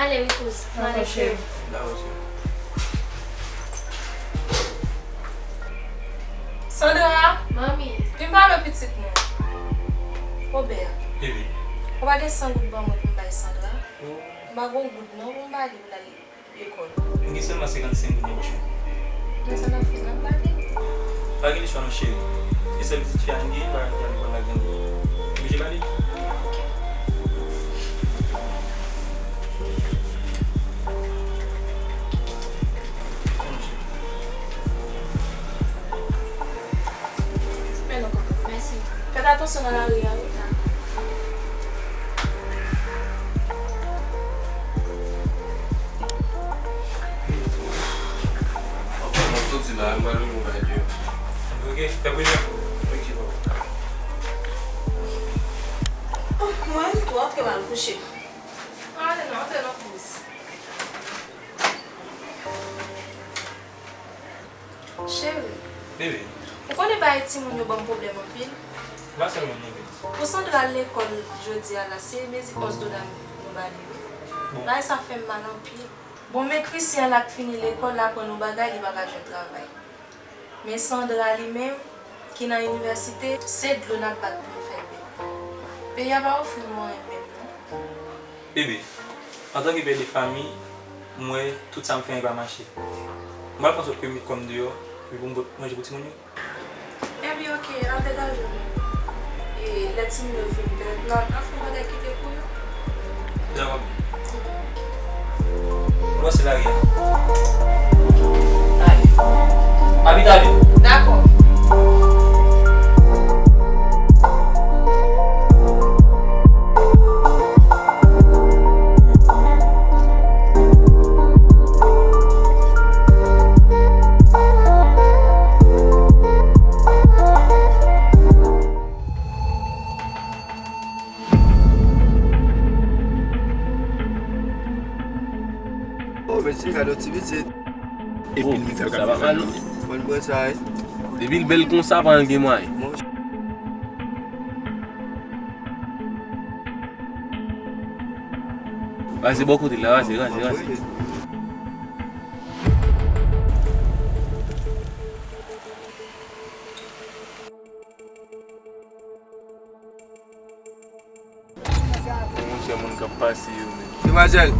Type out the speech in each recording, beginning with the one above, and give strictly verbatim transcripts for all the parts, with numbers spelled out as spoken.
Ale wi kouz, m ale cheri. Dakò cheri. Sandra! Manmi! Vin pale pitit mwen. Obè. Bebe. Ou pa gen san goud ban mwen pou m bay Sandra? M pa gen yon goud non pou m ba li pou l al lekòl. M gen sèlman senkannsenk goud nan pòch mwen. Men sa n ap fè, n ap ba li. Pa gen lechwa non cheri. E sèl pitit fi a n gen, pa gen lekòl la gen. Oblije ba li. Ok. Fè atansyon nan lari a wi. Mwen soti la, mwen al louvri yon bagay deyò. Ok, fè premye. Ok, papa. Oh, mwen menm tou, antre m al kouche. Ale non, antre non kouz. Cheri. Bebe. Ou konnen bagay timoun yo ban m pwoblèm anpil? Pa sèlman non, bebe. Pou Sandra al lekòl jodi a la, se mezi onz dola nou ba li wi. Bon. Bagay sa fè m mal anpil. Bon, men Christian la k fini lekòl la aprann yon bagay, li pa ka jwenn travay. Men Sandra li menm, ki nan inivèsite, se dlo n ap bat pou nou fè l byen. Peyi a pa ofri nou anyen menm non. Bebe, antanke pè de fanmi, m wè tout sa m fè an pa mache. M pral fè an sòt ke m met kò m deyò, epi pou m pot manje pou timoun yo. Ebyen, oke, al degaje w menm. E lè timoun yo vin, pèmèt nan, nan fè yon bagay ki te pou yo. Dakò. Ou pase lari a. Ay. Pa pita vit. Dakò. Oh, mesye, gade yon ti pitit. Epi li fè sa pa mal non. Konn pran sa, wi. Depi l bèl konsa, pa gen mwayen. Pase bò kote l la, pase, pase, pase. Monchè, moun k ap pase yo menm. Demwazèl!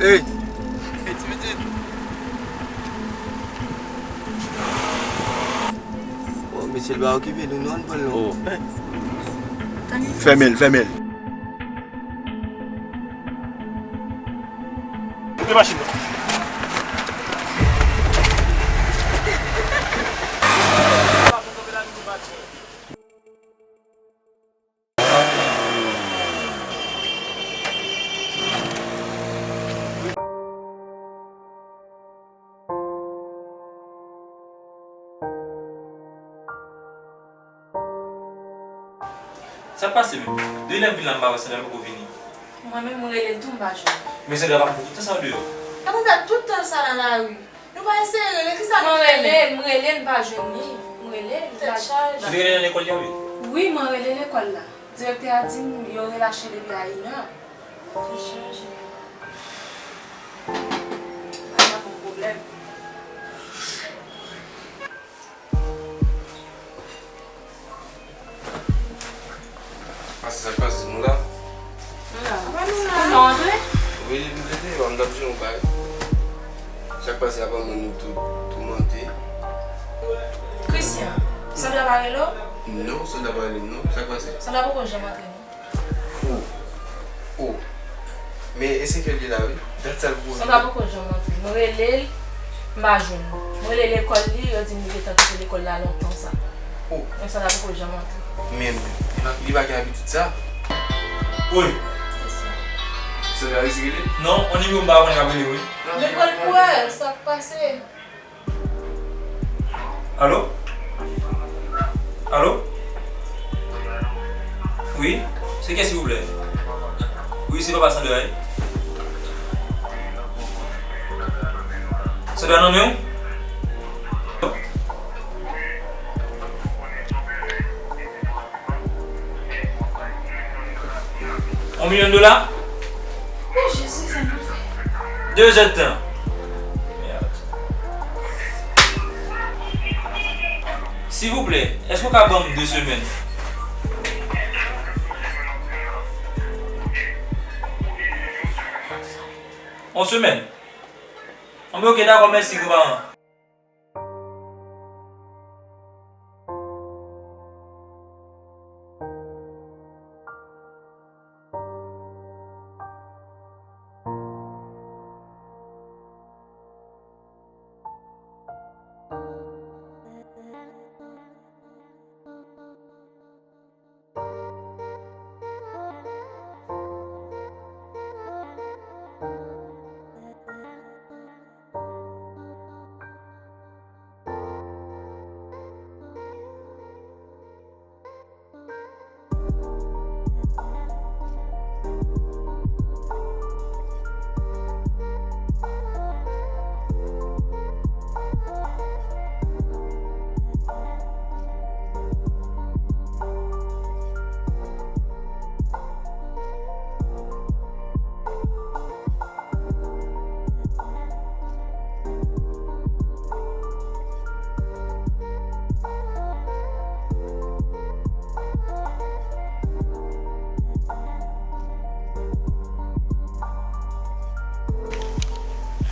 Ey! Ey, ti pitit! Oh, mesye, l pa okipe nou non, ann pran l non. Oh. Fèmen l, fèmen l. Koupe machin nan. Sa k pase menm? Depi lè m vin la m pa wè Sandra poko vini. Mwen menm m rele l tou m pa jwenn. Men Sandra pa pran tout tan sa deyò. Sa pou fè tout tan sa nan lari. Nou pa eseye rele, kisa nou fè? Mwen rele l, m rele l, m pa jwenn li. M rele l, m pa jwenn li. Ou te rele nan lekòl li a wi? Wi, mwen rele lekòl la. Direktè a di m yo relache depi a inè. Tèt chaje. Sa pa yon pwoblèm. Pase, sa k pase, nou la? Nou la. Kouman w antre? Wi, m te deyò, m t ap jwenn yon bagay. Sa k pase, apa mwen nou tou toumante? Christian, Sandra pa rele w? Non, Sandra pa rele m non. Sa k pase? Sandra poko janm antre non. Oh. Oh. Men e senkè l ye la wi. Dat sa l pou Sandra poko janm antre. Mwen rele l, m pa jwenn li. Mwen rele lekòl li, yo di m li gentan kite lekòl la lontan sa. Oh. Men Sandra poko janm antre. Men li pa, li pa gen abitid sa. Wi. Sandra resi rele? Non, yon nimewo m pa konnen k ap rele m wi. Lekòl pou wè sa k pase. Alo? Alo? Wi, se kiyès silvouplè? Wi, se papa Sandra wi. Sandra nan men w? Alo? Wi, m konnen sa w bezwen. Wi, m ap bay li yon lòt. Yon milyon dola? O Jezi, sa m ap fè? De zèdtan. Mèd. Silvouplè, èske w ka ban m de semèn? Yon semèn? Anben, oke, dakò, mèsi, granparan.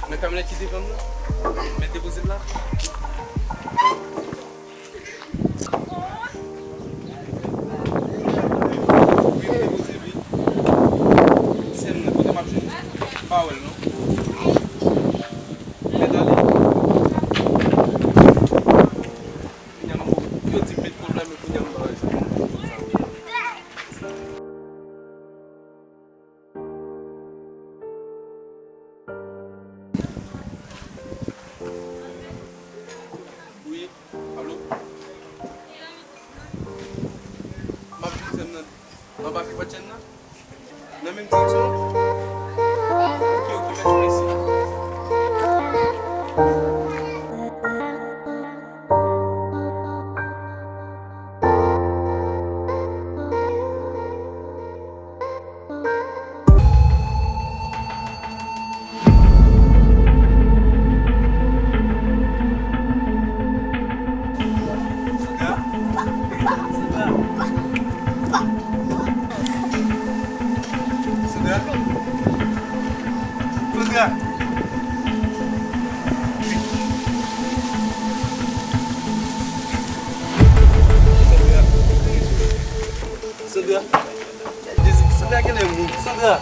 Nan kamyonèt ki devan m nan, mèt depoze l la. Wi, m depoze, wi. Sè m nan, kote m ap jwenn li? M pa wè l, non. Mèt ale. Kounya m, yo di m met kòb la, men kounya m pa wè sa. Wi, alo. M ap jwenn sè m nan anba pi pòt chèn nan. Nan menm direksyon? Oke, oke, mèsi, mèsi. Sandra? Sandra? Sandra? Sandra? Sandra? Jezi, Sandra genlè mouri. Sandra!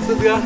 Sandra!